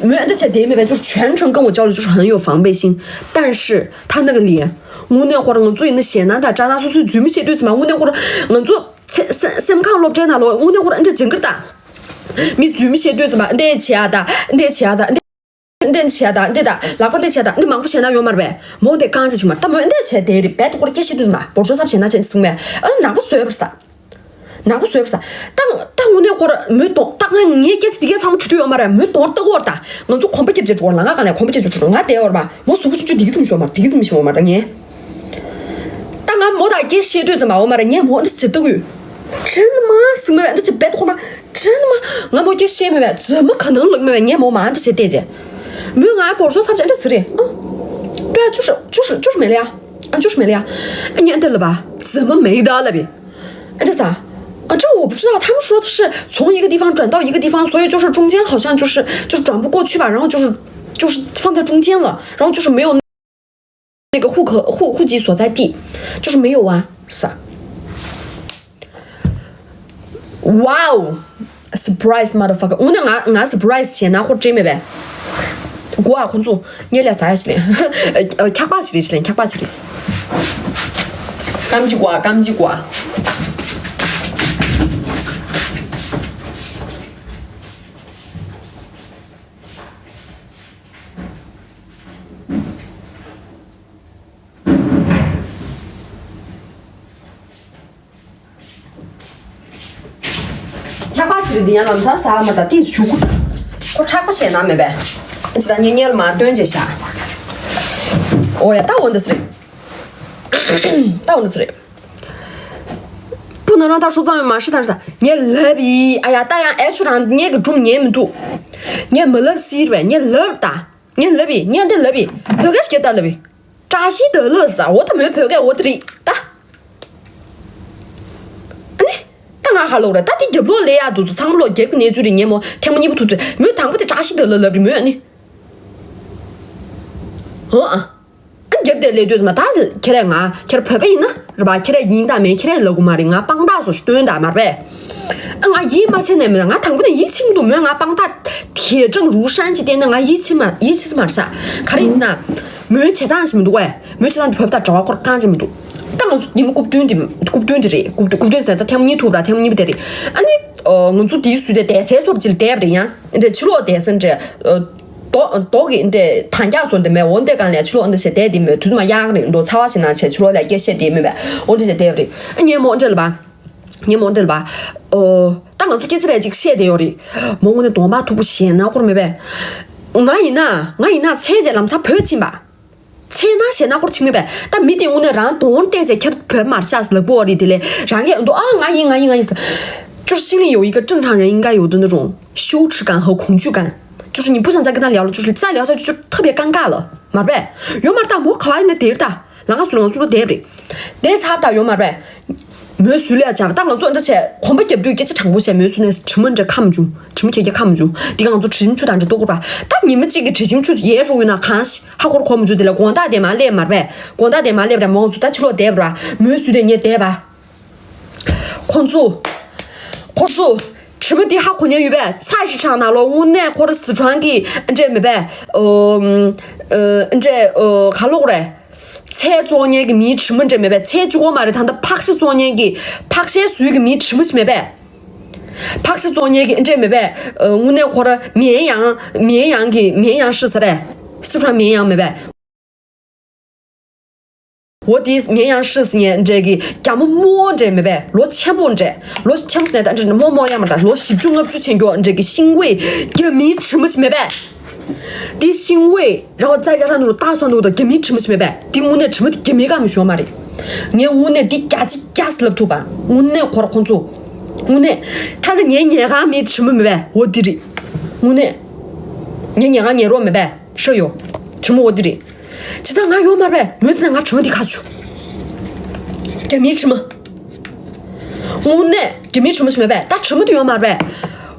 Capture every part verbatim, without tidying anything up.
མོས་ཨ་འདྲ་བྱས་བསྡད་མེད་པས། 就是全程跟我交流，就是很有防备心。但是他那个脸，དངོས་གནས་ཁོ་རང་ང་ཚོ་ཡིན་ན་ཞེད་སྣང་དང་སྐྲག་སྣང་སོ་སོའི་རྫུན་མ་བཤད་དུས་ཙམ་པ། དངོས་གནས་ཁོ་རང་ང་ཚོ་སེམས་སེམས་ཁམས་སློབ་གྲྭའི་ནང་ལོགས་དངོས་གནས་ཁོ་རང་ཨ་འདྲ་སྦྱིན་གི་རེད་ད། མི་རྫུན་མ་བཤད་དུས་ཙམ་པ། འདི་བྱེད་ཡ་ད། འདི་བྱེད་ཡ་ད། འདི་འདི་བྱས་དང་འདི་དང་ལག་པ་འདི་བྱས་དང་འདི་མང་པོ་བྱས་ན་ཡོད་མ་རེད་པས། མོ་འདི་རྐང་བྱེད་ཅིག་མ་རེད། ད་མོས་འདི་བྱས་དེ་རེད་པས། ད་ཁོ་ར་སྐད་བཤད་དུས་མ་འབོར་ཆོག་ཚབ་བྱས་ན་བྱས་ཅི་སོང་མས། ཨ་ནག་པོ་བཟོས་པར་ས། ནག་པོ་བཟོས་པར་ས། ད་ད་དངོས་གནས་ཁོ་ར་མོས་གཏོང་ད་ང་ངའི་སྐད་ཆ་འདི་གས་ཚང་མ་དྲི་དུས་ཡོད་མ་རེད། མོས་གཏོང་ལྟ་གོ་ར། ད་ང་ཚོ་གོམ་པ་རྒྱབ་བྱས་འགྲོ་བ་ལ། ང་གང་ལས་གོམ་པ་རྒྱབ་བྱས་འགྲོ་ང་བསྡད་ཡོད་རེད་པ། མོ་གཟུགས་པོ་ཆུང་ཆུང་འདི་གས་ཚང་མ་ཤོར་མ་རེད། འདི་གས་ཚང་མ་ཤོར་མ་རེད་ངས། ད་ང་མོ་དང་སྐད་བཤད་དུས་ཙམ་པ་ཡོད་མ་རེད། ངས་མོ་འདི་བྱེད་ལྟ་གི་ཡོད། དྲན་མ་སྲིད་མ་རེད། འདི་ཅི་བེད་ཁོ་མ། དྲན་མ། ང་མོ་སྐད་བཤད་མེད་པས། རྫུན་མ་ག་ནང་ལག་མེད་པས། ངས་མོ་མ་འདྲི་བྱེད་བལྟས་རྗེས། མོས་ང་བོར་ཤོག་ཚབ་ཅན་འདྲ་ཟེར་རེད། ཨ། པས་བཅུ་ཧྲི་བཅུ་ཧྲི་བཅུ་ཧྲི་མེད་ལ་ཡ། ཨ་བཅུ་ཧྲི་མེད་ལ་ཡ། ཨ་ཉན་དེ་ལ་བ། རྫུན་མ་མེད་ད་ལ་བི། ཨ་འདྲ་ས། 啊，这我不知道，他们说的是从一个地方转到一个地方，所以就是中间好像就是就转不过去吧，然后就是就是放在中间了，然后就是没有那个户口户户籍所在地，就是没有啊，是啊。Wow, surprise motherfucker. འོ་ན་ང་ང་surprise བྱས་ན་ཧོར་བྲེལ་མེད་པས། གོ་ཨ་ཁོ་ཚོ་ངས་ལས་ཟ་ཡ་ཞིག་ལས། ཨ་ཨ་འཁྱག་པ་ཞིག་རེད་ཞིག་ལས། འཁྱག་པ་ཞིག་རེད་ཞིག་སྐམ་གྱི་གོ་ཨ། སྐམ་གྱི་གོ་ཨ། འཁྱག་པ་ཅིག་རེད། འདི་ཡང་ལམ་སང་ཟ་མ་ད་ཏིས་ཞུ་གུ། ཁོ་ཁྲག་པ་བཤད་ན་མེད་པས། ཅི་ད་ངས་ཉལ་མ་སྟོན་བྱས་ཤག་འོ་ཡ་ད་འོ་འདི་སི་རེད། ད་འོ་འདི་སི་རེད། སྤུ་ན་རང་ད་ཧྲུག་ཙམ་ཡོད་མ་ཧྲི་ད་ཧྲི་ད་ངས་ལབ་ཡི། ཨ་ཡ་ད་ཡང་ཨེ་ཆུ་རང་ངས་གི་སྒྲུང་ཉན་མི་འདུག་ངས་མི་ལབ་སི་རེད། ངས་ལབ་ད། ངས་ལབ་ཡི། ངས་འདི་ལབ་ཡི། བོད་སྐད་སྐྱེ་ད་ལབ་ཡི། བཀྲ་ཤིས་དོ་ལོ་ཟ། འོ་ད་མོའི་བོད་སྐད་འོ་དེ་རེད་ད། ཨ་ནི། ད་ང་ཧ་ལོ་རེད་ད། དེ་རྒྱབ་ལོག་ལས་ཡག་འདུག་ཚོ་ཚང་མ་ལོག་རྒྱབ་ཀྱི་གནས་ཚུལ་རེད། ངས་མོ་ཐེངས་མ་གཉིས་པོ་ཐུག་ཚོད་མོས་དང་པོ་དེ་བཀྲ་ཤིས་དོ་ལོ་ལབ་རེད་མོས། ཨ་ནི། ཧོ་ཨ། ཨ་ནི་རྒྱབ་དེ་ལས་དུས་མ་ད་ཁྱེད་རས་ང་ཁྱེད་བོད་པ་ཡིན་ན་རེད་པ། ཁྱེད་རས་ཡིན་ད་མེད་ཁྱེད་རས་ལབ་གི་མ་རེད། ང་དཔང་རྟགས་སོ་ཞིག་སྟོན་ད་མ་རེད་པས། ཨ་ང་ཡིད་མ་ཆེས་ནས་མེད། ང་དང་པོ་ནས་ཡིད་ཆེས་མི་འདུག་མོས་ང་དཔང་རྟགས་铁证如山ཅིག་བསྟན་ནས་ང་ཡིད་ཆེས་མ་ཡིད་ཆེས་མ་རེད་ཤག་ག་རེ་ཡིན་ཟེར་ན། མོའི་བྱེད་སྟངས་ཤིག་མི་འདུག་གས། མོའི་བྱེད་སྟངས་དེ་བོད་པ་དང་འབྲེལ་བ་ཁོ་རང་རྐང་ཅིག་མི་འདུག་ད་ང་ཚོ་ཉིན་མོ་རྐུབ་སྟོན་དེ་རྐུབ་སྟོན་དེ་རེད། རྐུབ་རྐུབ་སྟོན་ཟེར་ན་ད་ཐེངས་མ་གཉིས་ཐུག་ར། ཐེངས་མ་གཉིས་པ་དེ་རེད། ཨ་ནི། ང་ཚོ་དེའི་སུས་དེ་བསྡད་སའི་སོར་ཅིག་ལ་བསྡད་པ་རེད་ཡང་། འདྲེ་ཕྱི་ལོགས་བསྡད་ས་འདྲེ། རྡོ་རྡོ་གི་འདྲེ་དང་རྒྱག་སོང་དེ་མེད། འོ་འདྲེ་གང་ལས་ཕྱི་ལོགས་འདྲེ་བྱས་བསྡད་དེ་མེད། དུས་མ་ཡག་རེད་འདུག་ཚ་བ་ཞིག་ན་བྱས་ཕྱི་ལོགས་ལ་སྐད་བཤད་དེ་མེད་པས། འོ་འདྲེ་བྱས་བསྡད་པ་རེད། ཨ་ངས་མོ་འདྲེ་ལ་བ། ངས་མོ་འདྲེ་ལ་བ། ཨོ། ད་ང་ཚོ་སྐད་ཆ་རེ་ཅིག་བཤད་བསྡད་ཡོད་རེད། མོ་དངོས་གནས་གདོང་པ་མཐུག་པོ་ཞེད་སྣང་ཁོར་མེད་པས། ང་ཡིན་ན་ང་ཡིན་ན་ཚེ་རྗེས་ལམ་སང་བོད་ཕྱིན་པ། ཚེ་ན་ཞེད་སྣང་ཁོར་ཕྱིན་མེད་པས། ད་མི་དེ་དངོས་གནས་རང་གདོང་བལྟས་ཚེ་ཁྱེད་བོད་མར་ཤག་ལག་པོ་ཨོ་རི་དེ་ལས་རང་གིས་འདུག་ཨ་ང་ཡིན་ང་ཡིན་ང་ཡིན་ཟེར། 就是心里有一个正常人应该有的那种羞耻感和恐惧感，就是你不想再跟他聊了，就是再聊下去就特别尴尬了，མ་རེད་པས། ཡོད་མ་རེད་ད། མོ་ག་བ་ཡིན་ན་དེར་ད་ལང་ཀ་སུ་ལང་སུ་ལ་དེར་རེད། དེ་ཚབ་ད་ཡོད་མ་རེད་པས། མོས་སུ་ལས་བྱ་བ་ད་ང་ཚོ་འདྲ་བྱས་གོམ་པ་རྒྱབ་དུས་སྐད་ཆ་དྲང་པོ་བཤད། མོས་སུ་ནས་དྲི་མ་འདྲ་ཁ་མ་བྱུང་། དྲི་མ་ཁྱེད་ཀྱི་ཁ་མ་བྱུང་། འདི་ག་ང་ཚོ་དྲི་ཆུ་དང་འདྲ་ལྟོ་གོ་པ། ད་ཉི་མ་གཅིག་གི་དྲི་ཆུ་ཡལ་འགྲོ་ཡོད་ན་གང་ཤི་ཧ་གོ་ར་གོ་མ་བྱུང་། དེ་ལ་དགོང་དག་དེ་མ་སླེབས་མ་རེད་པས། དགོང་དག་དེ་མ་སླེབས་ར་མོ་ང་ཚོ་ད་ཕྱི་ལོགས་བསྡད་པ་ར། མོས་སུ་དེ་ངས་བསྡད་པ། ཁོང་ཚོ། ཁོང་ཚོ། དྲི་མ་འདི་ཧ་གོ་མཁན་ཡོད་པས། ཚ་ཞིག་ཆགས་ན་ལོ་དངོས་གནས་ཁོ་ར་སི་ཁྲོན་གི་འདྲེ་མེད་པས། ཨོ། འདྲེ་ཨོ་ག་ལོག་རེད། ཚལ་བཙོང་མཁན་གྱི་མིའི་དྲི་མ་འདྲེ་མེད་པས། ཚལ་གཅིག་པོ་མ་རེད། ད་ལྟ་ཕག་ཤ་བཙོང་མཁན་གྱི་ཕག་ཤའི་ཟུར་གྱི་མིའི་དྲི་མ་ཞིག་མེད་པས། ཕག་ཤ་བཙོང་མཁན་གྱི་འདྲེ་མེད་པས། དངོས་གནས་ཁོ་ར་མིའི་ཡང་མིའི་ཡང་གི་མིའི་ཡང་ཧྲི་ས་རེད། སི་ཁྲོན་མིའི་ཡང་མེད་པས། འོ་དེ་མིའི་ཡང་ཧྲི་ས་ངན་འདྲེ་གི་རྒྱ་མོ་སྨུག་པོ་འདྲེ་མེད་པས། ལོ་ཆེན་པོ་འདྲེ། ལོ་ཆེན་པོ་ཟེར་ནས་ད་འདྲེ་སྨུག་སྨུག་ཡང་མ་འདྲ། ལོ་བཞི་བཅུ་ལྔ་བཅུ་ཕྱིན་མཁན་འདྲེ་གི་ཤིང་ཝེ་རྒྱ་མིའི་དྲི་མ་ཞིག་མེད་པས། དེ་ཤིང་ཝེ་ར་བ་ཙའི་ཅ་ར་ནུ་རུ་ཏག་སོང་འདུག་ད་རྒྱ་མིའི་དྲི་མ་ཞིག་མེད་པས། དེ་དངོས་གནས་དྲི་མ་དེ་རྒྱ་མིའི་ཀ་མི་ཤོར་མ་རེད། ངས་དངོས་གནས་འདི་རྒྱ་ཆེ་རྒྱ་ཆེ་ལབ་ཐུབ་པ། དངོས་གནས་ཁོ་ར་ཁོང་ཚོ། དངོས་གནས། ད་ནི་ངའི་ཉལ་ཁང་མིའི་དྲི་མ་མེད་པས། འོ་འདི་རེད། དངོས་གནས། ངའི་ཉལ་ཁང་ཉལ་རོགས་མེད་པས། ཤོ་ཡོ། དྲི་མ་འོ་འདི་རེད། ཇི་ལྟར་ང་ཡོད་མ་རེད། མོས་ཟེར་ན་ང་དྲི་མ་འདི་ག་ཆུ། རྒྱ་མིའི་དྲི་མ། དངོས་གནས་རྒྱ་མིའི་དྲི་མ་ཞིག་མེད་པས། ད་དྲི་མ་འདི་ཡོད་མ་རེད།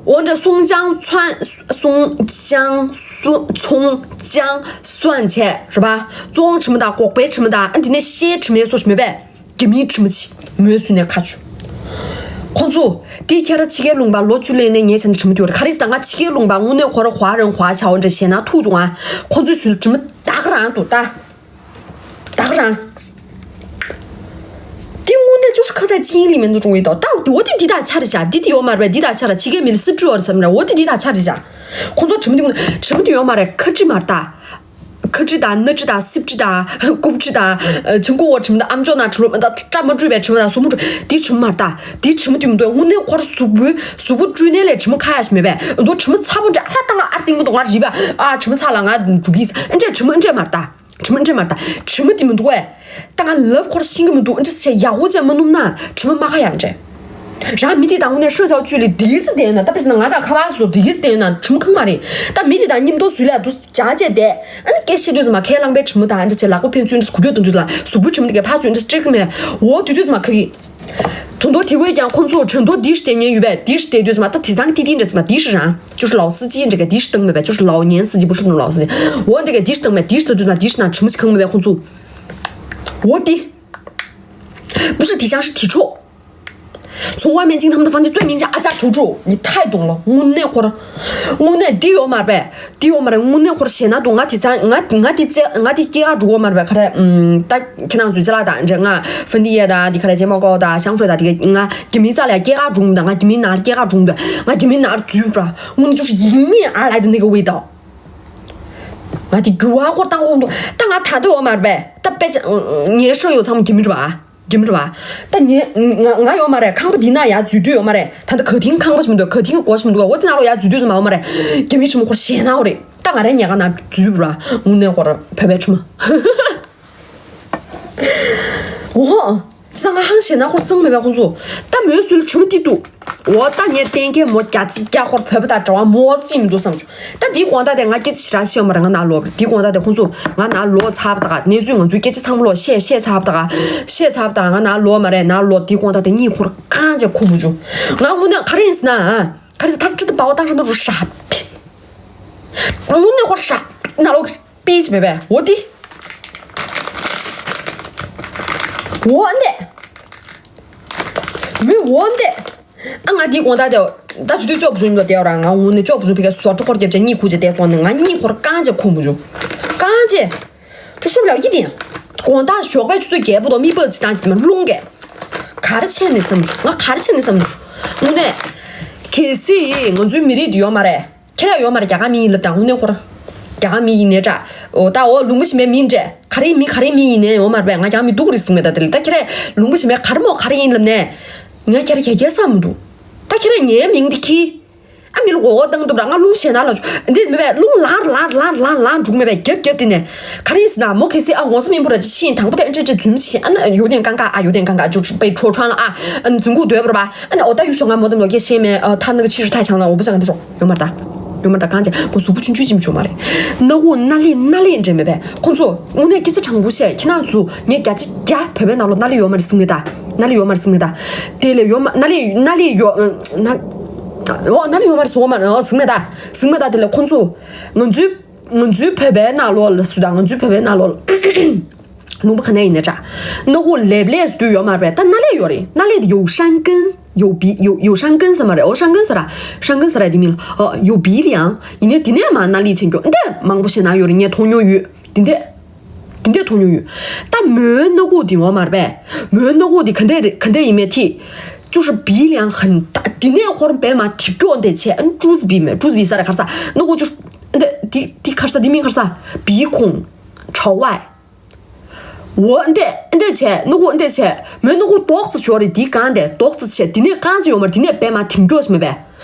འོ་འདྲ་སུང་ཅང་ཚོན། སུང་ཅང་སུ་ཚོང་ཅང་སོན་བྱས་རེད་པ། བཙོང་དྲི་མ་དང་སྒོག་པའི་དྲི་མ་དང་ཨ་འདི་ནས་ཤའི་དྲི་མའི་སོ་ཞིག་མེད་པས། རྒྱ་མིའི་དྲི་མ་ཆེ། མོས་སུ་ནས་ཁ་ཆུ། ཁོང་ཚོ། དེ་ཁྱེད་རང་ཕྱི་རྒྱལ་ལུང་པ་ལོ་བཅུ་ལོན་ནས་ངས་བྱས་ན་དྲི་མ་དུ་རེད། ག་རེ་ཟེར་ང་ཕྱི་རྒྱལ་ལུང་པ་དངོས་གནས་ཁོ་ར་ཧོ་རང་ཧོ་ཆའོ་འདྲ་ཞེ་ན་ཐུག་བྱུང་ཨ། ཁོང་ཚོའི་ཚུལ་དྲི་མ་ད་ག་རང་འདུག་ད། ད་ག་རང་། དེ་དངོས་གནས་བཅུ་ཧྲི་ཁ་ཚ་ཅིང་ལི་མེན་དུ་ཀྲུང་ཡི་དོ་ད་འོ་དེ་འདི་དག་ཆ་རེད་བྱ། འདི་དེ་ཡོད་མ་རེད་པས། འདི་དག་ཆ་ར་ཕྱི་རྒྱལ་མི་ལ་སྲིབ་ཁྲི་ཡོད་རེད་བསམ་ར། འོ་དེ་འདི་དག་ཆ་རེད་བྱ། ཁོང་ཚོ་དྲི་མ་དེ་དངོས་གནས་དྲི་མ་དེ་ཡོད་མ་རེད། ཁ་དྲི་མ་རེད་ད། ཁ་དྲི་དང་སྣ་དྲི་དང་སྲིབ་དྲི་དང་རྐུབ་དྲི་དང་། ཆང་ཁུ་བོ་དྲི་མ་དང་ཨམ་ཅོག་ནང་དྲི་མ་དང་སྐྲ་མ་བཀྲུས་པའི་དྲི་མ་དང་གཟུགས་མ་བཀྲུས་དེ་དྲི་མ་མ་རེད་ད། དེ་དྲི་མ་དེ་མི་འདུག་དངོས་གནས་ཁོ་ར་གཟུགས་པོའི་གཟུགས་པོ་བཀྲུས་ནས་ལས་དྲི་མ་ཁ་ཡ་ཞིག་མེད་པས། འདུག་དྲི་མ་ཚ་པོ་འདྲ་ཨ་ལ་ཏང་ཨ་ཏིང་མི་འདུག་ང་རིབ་པ་ཨ་དྲི་མ་ཚ་ལ་ང་འགྲོ་གི་ཨ་འདྲས་དྲི་མ་འདྲས་མ་རེད་ད། དྲི་མ་འདྲས་མ་རེད་ད། དྲི་མ་དེ་མི་འདུག་བས། ད་ང་ལབ་ཁོ་ར་ཤེས་ཀྱི་མི་འདུག་འདྲས་བྱས་ཡག་པོ་བྱས་མ་སྣུམ་ན་དྲི་མ་མ་ཁ་ཡ་འདྲས། རང་མི་དེ་དང་དངོས་གནས་ཧྲ་ཅའོ་ཅུ་ལི་དེ་གི་སི་དེ་ཡོད་ན་ད་དཔེ་ཟེར་ན་ང་དང་ཁ་བ་སོ་དེ་གི་སི་དེ་ཡོད་ན་དྲི་མ་ཁང་མ་རེད། ད་མི་དེ་དང་མཉམ་དུ་སུས་ལ་དུ་ཇག་བྱས་དེ། ཨ་ནི་སྐད་བཤད་དུས་ཙམ་མ་ཁའི་རླངས་པའི་དྲི་མ་དང་ཨ་འདྲ་བྱས་ལག་པ་ཕན་ཚུན་འདྲ་གུ་རྒྱུ་དང་དུས་ལ་གཟུགས་པོའི་དྲི་མ་དེ་གའི་ཕར་ཚུན་འདྲ་སྤྲད་ཀྱི་མེད། འོ་དུས་དུས་ཙམ་མ་ཁ་གི། དོན་དུ་དེ་བས་ཀྱང་ཁོང་ཚོ་དྲན་རྟོག་དེ་ཞིག་བསྟན་ཉན་ཡོད་པས། དེ་ཞིག་བསྟན་དུས་ཙམ་མ་ད་དེ་ཚང་གི་ཏི་ཏི་འདྲ་ཙམ་མ་དེ་ཞིག་རང་ཅུ་ཧྲི་ལའོ་སི་ཅི་འདྲ་ག་དེ་ཞིག་བཏང་མེད་པས། ཅུ་ཧྲི་ལའོ་ཉན་སི་ཅི་བུ་ཧྲི་ལའོ་སི་ཅི། འོ་འདྲ་ག་དེ་ཞིག་བཏང་མེད། དེ་ཞིག་ད་དུས་ཙམ་མ་དེ་ཞིག་ནང་དྲི་མ་ཞིག་ཁང་མེད་པས་ཁོང་ཚོ། འོ་དེ། 不是 དེ་ཅང་是体臭。 从外面进他们的房间，最明显啊家土著，你太懂了。དངོས་གནས་ཁོ་ར། དངོས་གནས་འདི་ཡོད་མ་རེད་པས། འདི་ཡོད་མ་རེད། དངོས་གནས་ཁོ་ར་ཞེད་སྣང་འདུག་ང་དེ་ཚ་ང་ང་དེ་ཚ་ང་དེ་སྐྱེ་ག་འགྲོ་གི་མ་རེད་པས། ག་རེ་ད་ཁྱེད་རང་ཚོའི་ཅ་ལག་དང་འདྲ་ང་ཧྥིན་ཏི་ཡེ་དང་དེ་ག་རེ་ཅེ་མ་ཀོ་དང་ཤང་ཧྲོས་དང་དེ་ག་ང་རྒྱ་མིའི་རྩ་ལ་སྐྱེ་ག་འགྲོ་གི་མི་འདུག་ང་རྒྱ་མིའི་ནང་ལ་སྐྱེ་ག་འགྲོ་གི་མི་འདུག་ང་རྒྱ་མིའི་ནང་ལ་འཛུལ་པ་དངོས་གནས་ཅུང་ཞིག་ཡིན་མིན་ཨ་ལ་དེ་ནི་ག་ཝེ་དོ། ང་དེ་རྒྱུ་བ་ཁོ་ར་བཏང་གོ་འདུག་ད་ང་ད་ལྟ་ཡོད་མ་རེད་པས། ད་དཔེ་ཆ་ངའི་ཧྲ་ཡོད་ཚང་མ་རྒྱ་མི་རེད་པ། རྒྱ་མི་རེད་པ། ད་ངས་ང་ང་ཡོད་མ་རེད། ཁང་པ་འདི་ན་ཡར་འཛུལ་དུས་ཡོད་མ་རེད། ད་ལྟ་ག་དེང་ཁང་པ་ཞིག་མི་འདུག་ག་དེང་གི་སྒོ་ཞིག་མི་འདུག་འོ་དེ་ནང་ལོགས་ཡར་འཛུལ་དུས་ཙམ་མ་ཡོད་མ་རེད། རྒྱ་མི་ཆེན་མོ་ཁོ་ར་ཞེད་སྣང་རེད། ད་ང་རའི་ཉལ་ཁང་ནང་འཛུལ་བ་ར་དངོས་གནས་ཁོ་ར་བོད་པའི་ཁྲིམས། འོ། ཅི་ང་ཧང་ཞེད་སྣང་ཁོ་སང་མེད་པའི་ཁོང་ཚོ། ད་མོའི་སུལ་ཁྲིམས་ཏི་ཏུ། འོ་ད་ངས་གཏན་འཁེལ་མོ་རྒྱ་ཚིག་རྒྱ་ཁོར་བོད་པ་དང་འབྲེལ་བ་མོ་ཅི་མི་འདུག་བསམ་བྱུང་། ད་འདིའི་དགོང་དག་དེ་ང་སྐད་ཆ་ཞེ་དྲག་བཤད་ཡོད་མ་རེད། ང་ནང་ལོག་འདིའི་དགོང་དག་དེ་ཁོང་ཚོ་ང་ནང་ལོག་ཚར་བ་ད་ག་གནས་ཚུལ་ང་ཚོའི་སྐད་ཆ་ཚང་མ་ལོག་བཤད་བཤད་ཚར་བ་ད་ག་བཤད་ཚར་བ་ད་ག་ང་ནང་ལོག་མ་རེད། ནང་ལོག་འདིའི་དགོང་དག་དེ་གཉིད་ཁོར་གང་ཅི་ཁུག་མ་བྱུང་། ང་དངོས་གནས་ག་རེ་ཡིན་ཟེར་ན་ཨ། ག་རེ་ཟེར་ཐག་ཅི་ད་པའོ་ཏང་ཧྲན་དུ་རུ་ཧྲ་བི། དངོས་གནས་ཁོ་ཧྲ་བི་ནང་ལོག་པེ་ཅི་མེད་པས། འོ་དེ། འོ་འདི། མི་འོ་འདི། ཨ་ང་འདིའི་དགོང་དག་དེ། ད་དུས་དུས་ཅོག་བུ་ཆུང་ལ་བསྡད་ར། ང་དངོས་གནས་ཅོག་བུ་ཆུང་ཕ་གིར་སོ་ཁྲོ་ཁོར་རྒྱབ་བྱས་གཉིད་ཁུག་བྱས་བསྡད་སོང་ནས་ང་གཉིད་ཁོར་རྐང་རྗེས་ཁུག་མི་བྱུང་། རྐང་རྗེས། ཅུ་ཧྲུབ་ལ་ཡིད་དེ་ཡང་། དགོང་དག་ཞོགས་པའི་ཆུ་ཚོད་བརྒྱད་པོ་དང་མི་པ་ཅི་དང་དེ་མ་རླུང་གས། ག་རེ་བྱས་ནས་བསམ་བྱུང་། ང་ག་རེ་བྱས་ནས་བསམ་བྱུང་། དངོས་གནས། གལ་སྲིད་ང་ཚོའི་མི་རིགས་འདི་ཡོད་མ་རེད། ཁྱེད་རང་ཡོད་མ་རེད། རྒྱ་གར་མི་ཡིན་ལབ་དང་དངོས་གནས་ཁོ་རང་། རྒྱ་གར་མི་ཡིན་ནའི་འདྲ། འོ་ད་འོ་ལུང་པ་ཞིག་མའི་མི་འདྲ། ག་རེ་མི་ག་རེ་མི་ཡིན་ནའི་ཡོད་མ་རེད་པས། ང་རྒྱ་གར་མི་སྡུག་རེད་ཟེར་མེད་ད་དེ་ལ། ད་ཁྱེད་རང་ལུང་པ་ཞིག་མའི་ག་རེ་མོ་ག་རེ་ཡིན་ལབ་ནས། ང་ཁྱེད་རང་ག་གེ་བསམ་མི་འདུག་ད་ཁྱེད་རང་ངའི་མིང་འདི་ཁྱི། ཨ་མི་ལ་མགོ་སྐོར་བཏང་འདུག་ར། ང་རླུང་ཞེད་སྣང་ལ་འཇུག་འདི་མེད་པས། རླུང་ལངས་ལངས་ལངས་ལངས་ལངས་འཇུག་མེད་པས། རྒྱབ་རྒྱབ་དེ་ནས། ག་རེ་ཡིན་ཟེར་ན་མོ་གལ་སྲིད་ཨ་ངོ་སོ་མིན་པོ་ར་ཅི་ཤེས་དང་པོ་དེ་འདྲ་འདྲ་རྫུན་མ་ཤེས། ཨ་ན་ཡོད་དེ་གང་ག་ཨ་ཡོད་དེ་གང་ག་འཇུག་པའི་ཁྲོ་ཁྲོ་ལ་ཨ། ཨ་ནི་རྫུན་གུག་སྡོད་པ་ར་བ། ཨ་ནི་འོ་ད་ཡུལ་ཤོག་ང་མོ་དེ་ལོ་སྐད་ཤེས་མེད། ཨ་ཐ་ན་གི་ཕྱི་རུ་ཐ་ཆང་ལ་འོ་པོ་ཆང་གི་འདི་རོགས་ཡོད་མ་རེད་ད། ཡོད་མ་རེད་ད། གང་བྱས་མོ་གཟུགས་པོ་ཆུང་ཆུང་ཅིག་མི་བྱུང་མ་རེད། སྣ་ཁུག་སྣ་ལེ་སྣ་ལེ་འདྲ་མེད་པས། ཁོང་ཚོ་དངོས་གནས་སྐད་ཆ་དྲང་པོ་བཤད། ཁྱེད་རང་ཚོ་ངས་བརྒྱ་ཆ་བརྒྱ་བོད་པའི་ནང་ལོགས་སྣ་ལེ་ཡོད་མ་རེད་ཟེར་མེད་ད། སྣ་ལེ་ཡོད་མ་རེད་ཟེར་མེད་ད། དེ་ལས་ཡོད་མ་སྣ་ལེ་སྣ་ལེ་ཡོད་སྣ། འོ་སྣ་ལེ་ཡོད་མ་རེད་ཟེར་མ་རེད་ཟེར་མེད་ད། ཟེར་མེད་ད། དེ་ལས་ཁོང་ཚོ་ང་ཚོའི། ང་ཚོའི་བོད་པའི་ནང་ལོགས་ལ་སུ་དང་ང་ཚོའི་བོད་པའི་ནང་ལོགས་ལ། ལུང་པ་ག་ནས་ཡིན་ནའི་འདྲ། སྣ་ཁུག་ལེབ་ལེབ་དུས་ཡོད་མ་རེད། ད་སྣ་ལེ་ཡོད་རེད། སྣ་ལེ་དེ་有山根། 有鼻། 有有山根 ཟེར་མ་རེད། འོ་山根 ཟེར་ར། 山根 ཟེར་ར་དེ་མིང་ལ། ཨ། 有鼻梁། ཡིན་ནའི་དེ་ནས་མ་སྣ་ལེ་ཆེན་མགྱོགས་འདི་མང་པོ་ཞེད་སྣང་ཡོད་རེད། ངས་མཐོང་མྱོང་ཡོད། དེ་འདྲས། དེ་འདྲས་མཐོང་མྱོང་ཡོད། ད་མོའི་སྣ་ཁུག་དེ་ཡོད་མ་རེད་པས། མོའི་སྣ་ཁུག་དེ་ག་འདྲས་རེད། ག་འདྲས་ཡིན་མིན་དེ། 就是鼻梁很大། དེ་ནས་ཧོར་པས་མ་ཐིབ་སྐྱོ་འདི་བྱས། ཨ་ནི་猪子鼻མེད།猪子鼻 ཟེར་ར་ག་རེ་ཟ། སྣ་ཁུག་ཅུ། འདི་འདི་ག་རེ་ཟ། འདི་མིང་ག་རེ་ཟ། 鼻孔朝外། འོ་འདི་འདི་བྱས། སྣ་ཁུག་འདི་བྱས། མོའི་སྣ་ཁུག་རྡོག་ཙམ་ཞིག་ཡོད་རེད། འདི་གང་འདི་རྡོག་ཙམ་བྱས། དེ་ནས་གང་ཅི་ཡོད་མ་རེད། དེ་ནས་པད་མ་དེང་སྐྱོ་ཞིག་མེད་པས།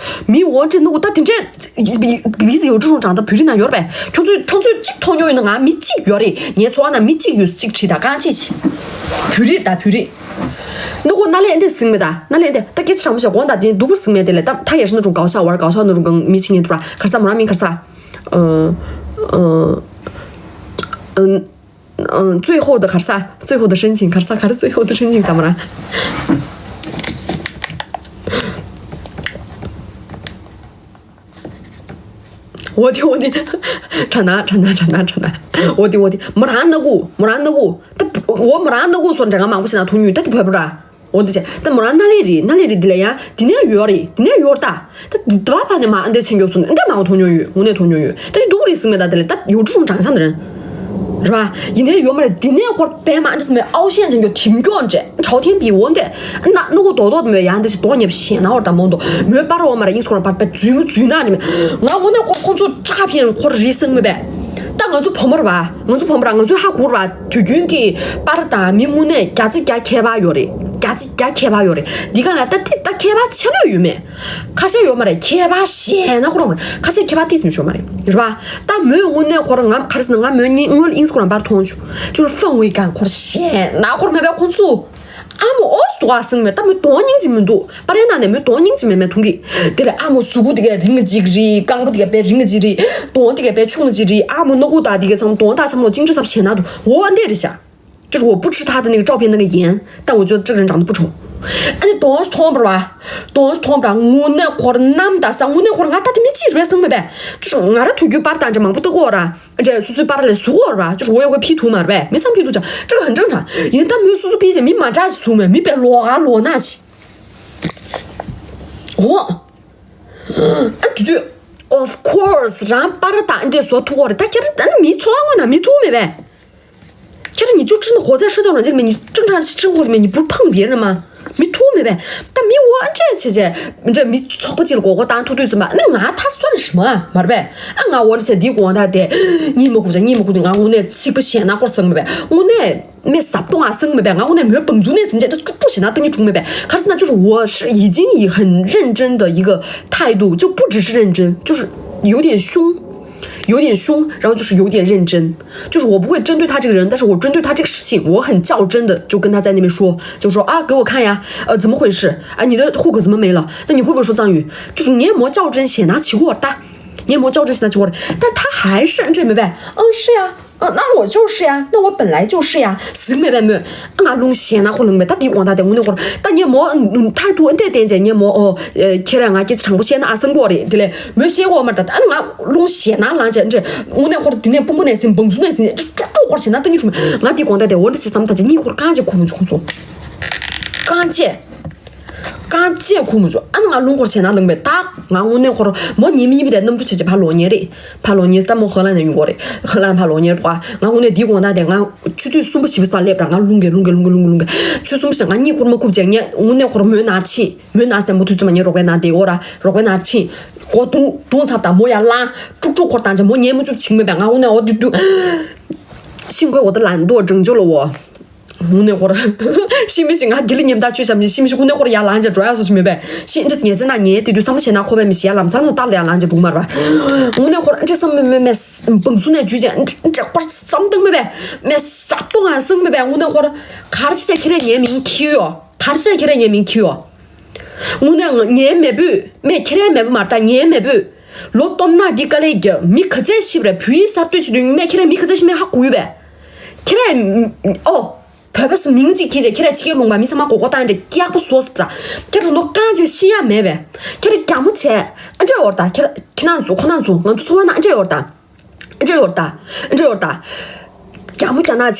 མི་འོ་འདྲས་སྣ་ཁུག་ད་དེ་འདྲས། 鼻子有这种长得 བོད་རིགས་ནང་ཡོད་རེད་པས། ཁྱོད་ཚོས་ཁྱོད་ཚོས་གཅིག་མཐོང་མྱོང་ཡོད་ན། ང་མི་གཅིག་ཡོད་རེད། ངའི་ཚོ་བ་ནང་མི་གཅིག་ཡོད། གཅིག་བྲིས་དང་། གང་ཅི་བྲིས། བོད་རིགས་ད་བོད་རིགས། སྣ་ཁུག་སྣ་ལེ་འདི་ཟེར་མེད་ད། སྣ་ལེ་འདི་ད་སྐད་ཆ་དྲང་པོ་བཤད། དགོངས་དག་དེ་སྡུག་པོ་ཟེར་མེད་དེ་ལས། ད་ད་也是那种搞笑玩儿 搞笑那种 གང་མི་ཆེ་ངེས་འདུག་ར། ག་རེ་ཟ། མོ་རང་མིང་ག་རེ་ཟ། ཨ། ཨ། 嗯，最后的 ག་རེ་ཟ། 最后的深情 ག་རེ་ཟ། ག་རེ། 最后的深情 ཟེར་མོ་རང་། འོ་དེ་འོ་དེ། དྲ་ན་དྲ་ན་དྲ་ན་དྲ་ན། འོ་དེ་འོ་དེ། མོ་རང་སྣ་ཁུག་མོ་རང་སྣ་ཁུག་ད་འོ་མོ་རང་སྣ་ཁུག་སོགས་འདྲ་ང་མང་པོ་ཞིག་ན་མཐོང་མྱོང་། ད་དེ་བོད་པ་ར། འོ་འདི་བྱས་ད་མོ་རང་ན་ལེ་རེད། ན་ལེ་རེད། འདི་ལ་ཡང་འདི་ནས་ཡོད་རེད། འདི་ནས་ཡོད་ད། ད་འདི་བ་ཕ་ནས་མ་ཨ་འདྲ་ཆེན་མགྱོགས་སོང་། འདི་མ་འོ་མཐོང་མྱོང་ཡོད། དངོས་གནས་མཐོང་མྱོང་ཡོད། ད་འདི་སྡུག་རེད་ཟིན་མེད། ད་དེ་ལས་ད་ཡོ་ཀྲུང་དྲང་ཆ་འདི་རེད། རེད་བ། ཡིན་ནའི་ཡོད་མ་རེད། འདི་ནས་ཁོར་པད་མ་ཨ་འདྲ་ཟིན་མེད། ཨའོ་ཤན་ཆེན་མགྱོགས་དྲིམ་མགྱོགས་འདྲ་ཁྲའོ་ཐེན་པི་འོ་འདི་ན་ནུ་གུ་རྡོག་རྡོག་མེད། ཡང་འདི་ཞིག་རྡོག་ཉེབ་ཞེ་ན་འོར་ད་མོ་འདུག་མོའི་པར་འོ་མ་རེད། ཨིན་སྐོར་པར་པད་འཛུལ་མོ་འཛུལ་ན་འདྲ་མེད། ང་འོ་ནས་ཁོ་ཁོ་ཚོ་ཅག་ཕན་ཁོར་རི་སིང་མེད་པས། ད་ང་ཚོ་བུ་མོ་རེད་བ། ང་ཚོ་བུ་མོ་ར་ང་ཚོའི་ཧ་གོ་ར། དུས་རྒྱུན་གྱི་པར་དང་མི་དངོས་གནས་བརྒྱ་ཆ་བརྒྱ་ཁྱད་པར་ཡོད་རེད། བརྒྱ་ཆ་བརྒྱ་ཁྱད་པར་ཡོད་རེད། འདི་ག་ལ་ད་ཏི་ད་ཁྱད་པར་ཆེ་ལོས་ཡོད་མེད། ཁ་ཤས་ཡོད་མ་རེད། ཁྱད་པར་ཞེ་ན་ཁོ་རང་མ་རེད། ཁ་ཤས་ཁྱད་པར་ཏིས་མི་ཤོད་མ་རེད། རེད་བ། ད་མོས་དངོས་གནས་ཁོ་རང་ང་ག་རེ་ཟེར་ན་ང་མོའི་སྙིང་དངོས་ལ་ཨིན་སི་ཀོ་རམ་པར་མཐོང་བྱུང་། ཅུར་ཧྥང་ཝེ་གང་ཁོར་ཞེ་ན་ཁོར་མེད་པའི་ཁོང་ཚོ། ཨ་མོ་ཨོ་སི་དུ་ཨ་སང་མེད། ད་མོ་དོན་སྙིང་ཅིག་མི་འདུག་པར་ཡན་ནང་ནས་མོ་དོན་སྙིང་ཅིག་མེད་མེད་མཐོང་གི། དེ་ལས་ཨ་མོ་གཟུགས་པོ་དེ་ག་རིང་གི་ཅིག་རེད། རྐང་པ་དེ་ག་པའི་རིང་གི་ཅིག་རེད། དོན་དེ་ག་པའི་ཆུང་གི་ཅིག་རེད། ཨ་མོ་སྣ་ཁུག་དག་དེ་ག་ཚང་མ་དོན་དག་ཚང་མ་ལོ་ཅིང་ཅུ་ཚབ་བྱས་ན་འདུག་འོ་འདི་རེད་ཤག་ཅུ་རུ་བུ་ཁྲི་ཐག་ཏུ་ནི་ཀྲའོ་ཕན་ནང་གི་ཡན་ད་འུ་ཅོ་ཀྲིག་རིན་དྲང་དུ་བུ་ཁྲོ། ཨ་ནི་དོན་ཐོང་པར་བ། དོན་ཐོང་པར་དངོས་གནས་ཁོར་རྣམ་དག་ས་དངོས་གནས་ཁོར་ང་ད་དེ་མི་ཅིག་རེད་སང་མེད་པས། ཅུ་ང་ར་ཐུག་རྒྱུ་པར་དང་འདྲ་མང་པོ་ལྟ་གོ་ར། འདྲ་སོ་སོའི་པར་ལས་བཟོ་གོ་ར། ཅུ་རུ་འོ་ཡ་གོ་ཕི་ཐུག་མར་པས་མི་སང་ཕི་ཐུག་ཅང་ཀྲིག་ཧན་ཀྲང་དྲང་ཡིན། ད་མོས་སོ་སོ་ཕི་ཅེ་མི་མ་འདྲ་ཞིག་བཟོ་མེད། མི་པས་ལོ་ག་ལོ་ན་ཞིག་འོ། ཨ་དུ་དུ། Of course རང་པར་དང་འདྲེ་བཟོ་ཐུག་གོ་རེད། ད་ཁྱེད་རང་མི་ཚོ་བ་དངོས་ན་མི་ཐུག་མེད་པས། ཁྱེད་རང་ཉི་ཆུ་ཁྲིན་ཧོ་ཚད་ཧྲ་ཅང་རང་ཅིག་མེད་ཉི་ཀྲིང་ཁྲང་ཤི་ཁྲིན་ཧོ་མེད་ཉི་བུར་ཕང་བིར་ན་མ། མི་ཐུག་མེད་པས། ད་མི་འོ་འདྲེ་བྱེད་བྱེད་འདྲེ་མི་ཚོགས་པ་ཅིག་ལ་གོ་གོ་བཏང་ཐུག་དུས་ཙམ་པ་ནི་ང་ཐ་སོ་རེ་ཞི་མ་མར་པས། ཨ་ང་འོ་འདྲེ་བྱེད་འདི་དགོང་ད་དེ་གཉིད་མ་ཁུག་ཅང་གཉིད་མ་ཁུག་དུས་ང་དངོས་གནས་ཚིག་པ་ཞེ་ན་སྐོར་སང་མེད་པས། དངོས་གནས། 没啥不懂啊，生没白，我那没本族那人家这这这些那等你中没白，可是那就是我是已经以很认真的一个态度，就不只是认真，就是有点凶，有点凶，然后就是有点认真，就是我不会针对他这个人，但是我针对他这个事情，我很较真的就跟他在那边说，就说啊，给我看呀，呃，怎么回事？啊，你的户口怎么没了？那你会不会说藏语？就是你也没较真些，拿起我打，你也没较真些，拿起我打，但他还是这没白，嗯，是呀。 ཨ་ན་ངོ་ཅོར་ཧྲི་ཡ། ན་ངོ་པན་ལའི་ཅོར་ཧྲི་ཡ། ཟིག་མེད་པའི་མོད། ཨ་ང་ལུང་ཞེ་ན་ཁོ་ལུང་མེད། ད་དེའི་དགོང་ད་དེ་དངོས་གནས་ཁོ་ད་ཉེ་མོ་ཐའི་ཐུ་ཨན་ཏེ་བསྟན་ཅེ་ཉེ་མོ་ཨོ་ཁྱེད་རང་ང་སྐད་ཆ་དྲང་པོ་བཤད་ན་ཨ་སང་གོ་རེད། དེ་ལས་མོས་བཤད་གོ་མ་ད་ཨ་ང་ལུང་ཞེ་ན་ལང་ཅེ་འདྲེ་དངོས་གནས་ཁོ་དེ་ནས་ཕུང་པོ་ནས་ཟིན་བང་སུ་ནས་ཟིན་ཀྲུག་ཀྲུག་ཁོ་ཞེ་ན་ད་ཉིད་ཆུ་མེད། ང་དེའི་དགོང་ད་དེ་འོ་འདྲ་ཞིག་བསམ་ད་ཅེ་གཉིད་ཁོ་རྐང་ཅེ་ཁོ་མོ་ཆུང་སོང་། རྐང་ཅེ། རྐང་རྗེས་ཁུག་མི་ཆོག་ཨ་ནི་ང་རླུང་འཁོར་བྱས་ན་ལངས་པའི་རྟགས། ང་དངོས་གནས་འཁོར་མོ་ཉིན་མི་ཉིན་པའི་གནམ་གྲུ་བྱས་བྱས་ཕར་ལོག་ཉེ་རེད། ཕར་ལོག་ཉེ་ས་མོ་ཧ་ལ་ནས་ཡོང་གོ་རེད། ཧ་ལ་ཕར་ལོག་ཉེ་རེད་པ། ང་དངོས་གནས་འདིའི་དགོང་དག་དེ་ང་ཆུ་ཚོད་གསུམ་པ་བཞི་པ་ཙམ་སླེབས་ར། ང་རླུང་གི་རླུང་གི་རླུང་གི་རླུང་གི་རླུང་གི་ཆུ་གསུམ་པ་ཞིག་ང་གཉིད་ཁུག་མ་ཁུག་བྱས་ངས་དངོས་གནས་འཁོར་མོའི་ནར་ཕྱིན། མོའི་ནར་སྟེ་མོ་དུས་ཚོད་མ་ཉེ་རོགས་པའི་ནར་དེ་གོ་ར་རོགས་པའི་ནར་ཕྱིན། གོ་དུང་དུང་ཚབ་དང་མོ་ཡར་ལངས། ཀྲུག་ཀྲུག་འཁོར་བཏང་བྱས་མོ་ཉལ་མ་བཅུག་བྱིང་མེད་པས་ང་དངོས་གནས་འོ་དུ་དུ། ཤིང་ཁོའི་འོ་ད་ལ་འདོ་འབྲིང་ཆོ་ལོ་བོ། དངོས་གནས་ཁོ་ར། ཤི་མི་ཤི་ང་དགེ་ལི་ཉེམ་ཐག་ཆོད་བཤམས་ཤི་མི་ཤི་དངོས་གནས་ཁོ་ར་ཡར་ལངས་བྱས་འགྲོ་ཡག་བཟོ་ཞིག་མེད་པས། ཤི་འདྲ་ཉལ་ཚེ་ན་ཉལ་དེ་དུས་བསམ་བློ་བྱས་ན་ཁོ་པས་མི་ཤི་ཡར་ལམ་སང་ལ་ལྟར་ལ་ཡར་ལངས་བྱས་འགྲོ་མ་ར། དངོས་གནས་ཁོ་ར་འདྲ་བསམ་མེད་མེད་མེད་བང་སུ་ནས་འཇུས་བྱས་འདྲ་འདྲ་ཁོ་ར་བསམ་སྟངས་མེད་པས། མེད་ས་སྟོང་ང་སང་མེད་པས་དངོས་གནས་ཁོ་ར། གར་ཅི་བྱས་ཁྱེད་རས་ཉལ་མིན་ཁྱི་ཡོ། གར་ཅི་བྱས་ཁྱེད་རས་ཉལ་མིན་ཁྱི་ཡོ། དངོས་གནས་ང་ཉལ་མེད་པོས་མེད་ཁྱེད་རས་མེད་པོ་མ་ར་ད་ཉལ་མེད་པོས། ལོ་སྟོབས་ན་འདི་དཀའ་ལས་རྒྱབ་མི་ག་ཚད་ཤི་བ་རེད། བོད་ཡིག་གསར་གཏོད་བྱེད་དུས་མེད་ཁྱེད་རས་མི་ག་ཚད་ཤི་མེད་ཧ་གོ་ཡོད་པས། ཁྱེད་རས་ཨོ། བོད་པ་སུ་མིང་གཅིག་ཁྱེད་ཅེ་ཁྱེད་ར་ཕྱི་རྒྱལ་ལུང་པ་མི་ཚང་མ་མགོ་སྐོར་བཏང་འདྲ་སྐྱག་པ་བཟོ་ས་ད། ཁྱེད་ར་ལོ་རྐང་ཅིག་ཤི་ཡ་མེད་པས། ཁྱེད་ར་རྒྱ་མོ་བྱས་ཨ་འདྲ་འོར་ད། ཁྱེད་ར་ཁྱེད་རང་ཚོ་ཁོ་རང་ཚོ་ང་ཚོ་འཚོ་བ་ན་ཨ་འདྲ་འོར་ད། ཨ་འདྲ་འོར་ད། ཨ་འདྲ་འོར་ད། རྒྱ་མོ་རྒྱ་ནག་བྱས་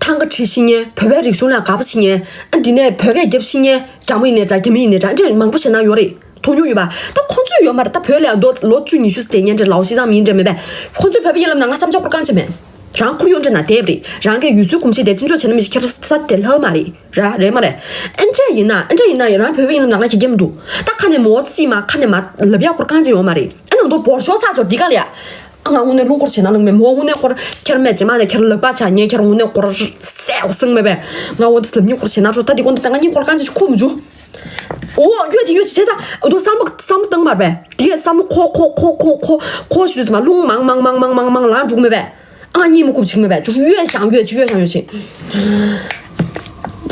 ཐང་ག་བྲིས་ཤི་ཉེ་བོད་པའི་རིག་གཞུང་ལ་དགའ་པོ་ཤི་ཉེ་ཨ་འདི་ནས་བོད་སྐད་རྒྱབ་ཤི་ཉེ་རྒྱ་མོ་ཡིན་ནས་འདྲ་རྒྱ་མི་ཡིན་ནས་འདྲ་ཨ་འདྲ་མང་པོ་བྱས་ན་ཡོད་རེད། མཐོང་མྱོང་ཡོད་པ། ད་ཁོང་ཚོས་ཡོད་མ་རེད། ད་བོད་ལ་ཡང་ལོ་ལོ་བཅུ་ཉི་ཤུ་ཟེར་ཉན་འདྲ་ལའོ་ཤི་ཙང་མིན་འདྲ་མེད་པས། ཁོང་ཚོས་བོད་པ་ཡིན་ལབ་ན་ང་བསམ་འཆར་ཁོར་རྐང་ཅི་མེད། རང་ཁུར་ཡོང་འདྲ་ན་དེབ་རེད། རང་གི་ཡུལ་སྲོལ་གོམས་གཤིས་དེ་བཙན་བྱོལ་བྱས་ན་མི་ཞིག་ཁྱབ་ས་དེ་ལྷག་མ་རེད། ར་རེད་མ་རེད། ཨེ་འདྲ་ཡིན་ན་ཨེ་འདྲ་ཡིན་ན་རང་བོད་པ་ཡིན་ལབ་ན་ང་གི་རྒྱབ་མི་འདུག་ད་ཁ་ནས་མོ་ཙི་མ་ཁ་ནས་མ་ལབ་ཡག་ཁོར་རྐང་ཅི་ཡོད་མ་རེད། ཨ་ནང་དུ་བོར་ཤོག་ཚ་ཚོ་འདི་ག་ལ་ཡ། ང་དངོས་གནས་རླུང་འཁོར་བྱེད་ན་ལངས་མེད། མོ་དངོས་གནས་ཁོར་ཁྱེར་མེད་རྗེས་མ་ནས་ཁྱེར་ལག་པ་ཆ་ཉེ་ཁྱེར་དངོས་གནས་ཁོར་སད་འོ་སང་མེད་པས། ང་འོ་འདི་ལབ་ཉིན་ཁོར་བྱེད་ན་ཆོག་ད་འདི་ཀོ་འདི་ད་ང་གཉིད་ཁོར་རྐང་ཅི་ཁུག་མི་འཇུ། འོ་ཡོད་ཅི་ཡོད་ཅི་བྱས་ས་འོ་དུ་བསམ་བློ་བསམ་བློ་བཏང་མར་པས། དེ་གས་བསམ་བློ་ཁོ་ཁོ་ཁོ་ཁོ་ཁོ་ཁོ་ཞུ་དུས་ཙམ་པ་རླུང་མང་མང་མང་མང་མང་མང་ལངས་འགྲོ་གི་མེད་པས། ཨ་ང་གཉིད་མ་ཁུག་ཅིག་མེད་པས། ཅུ་ཡོད་ཤང་ཡོད་ཅི་ཡོད་ཤང་ཡོད་ཅི།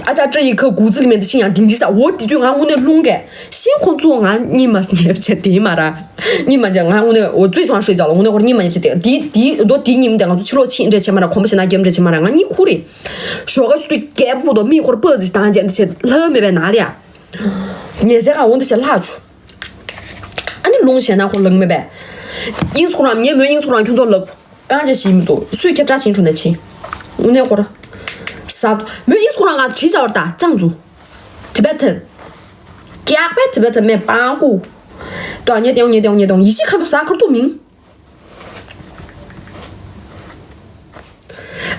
ཨ་ཅག་སྤྲ་ཡི་ཁ་གུ་ཙི་ལི་མེན་དེ་ཤིང་ཡང་དིང་དི་ས་འོ་དེ་དུས་ང་དངོས་གནས་རླུང་གས་ཤིང་ཁོང་ཚོ་ང་གཉིད་མ་ཉལ་བྱས་དེ་མ་ར། གཉིད་མ་ཉལ་ང་དངོས་གནས་འོ་ཙུའི་ཤང་ཧྲོས་ཅག་ལ་དངོས་གནས་ཁོར་གཉིད་མ་ཉལ་བྱས་དེ་དེ་དེ་འདོ་དེ་གཉིད་མི་འདུག་ང་ཚོ་ཕྱི་ལོགས་ཕྱིན་འདྲ་བྱས་མ་ར་གོམ་པ་བྱས་ན་རྒྱབ་འདྲ་བྱས་མ་ར་ང་གཉིད་ཁུག་རེད། ཞོགས་ཀ་ཆུ་ཚོད་བརྒྱད་པོ་དོ་མིག་ཁོར་སྤོས་ཅིག་བཏང་བྱས་འདྲ་བྱས་ལྷ་མེད་པའི་ནང་ལ་ཡ། ཉལ་སའི་ཁ་འོ་འདི་བྱས་ལྷག་བྱུང་། ཨ་ནི་རླུང་ཞེ་ན་ཁོ་ལངས་མེད་པས། ཨིན་སྐུ་རང་ཉེ་མོའི་ཨིན་སྐུ་རང་ཁྱོད་ཚོ་ལབ། རྐང་རྗེས་ཤིག་མི་འདུག་སུས་ཁྱབ་བསྒྲགས་བྱེད་འགྲོ་ནས་ཕྱིན། དངོས་གནས་ཁོ་ར། ཟབ་མོའི་ཨིན་སྐུ་རང་ང་བྲིས་བྱ་བར་ད་གཙང་འཛུ། Tibetan. ཀྱག་པའི་Tibetan མེད་པང་ཀུ། ཏོ་ཉེ་ཏེའོ་ཉེ་ཏེའོ་ཉེ་ཏེའོ་ཡེ་ཤེས་མཁའ་འགྲོ་ཟ་ཁར་ཐུག་མིང་།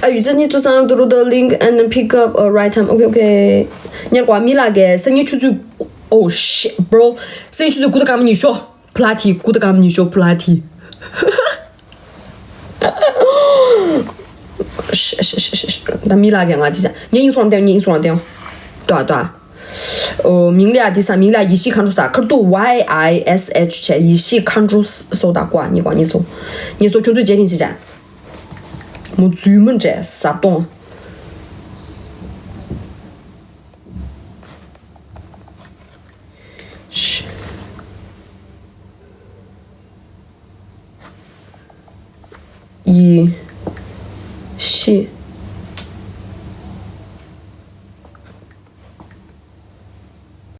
ཨ་ཡུ་ཙི་ནི་ཙུ་སང་ཏུ་རུ་the link and pick up a right time. Okay, okay. ཉེར་བ་མི་ལ་གེ་སང་ཉིན་ཆུ་ཚོད། Oh shit, bro. སང་ཉིན་ཆུ་ཚོད་དགུ་དང་སྐར་མ་ཉི་ཤུ། ཕུ་ལ་ཐི་དགུ་དང་སྐར་མ་ཉི་ཤུ་ཕུ་ལ་ཐི། ད་མི་ལ་གེ་ང་དི་ས་ཉེ་ཡིན་སོང་ཏེ་ཉེ་ཡིན་སོང་ཏེ། ཏོ་ཏོ། ཨོ་མིང་ལ་དི་ས་མིང་ལ་ཡེ་ཤེས་མཁའ་འགྲོ་ས་ཁར་ཏུ་Y I S H བྱས་ཡེ་ཤེས་མཁའ་འགྲོ་སོ་ད་ཀོ་ཉེ་ཀོ་ཉེ་སོ། ཉེ་སོ་ཁྱོད་ཚོས་རྗེས་ཕིན་སི་ཅ། མོ་རྫུན་མོ་འདྲ་ཟབ་གཏོང་། ཡེ་ཤེས་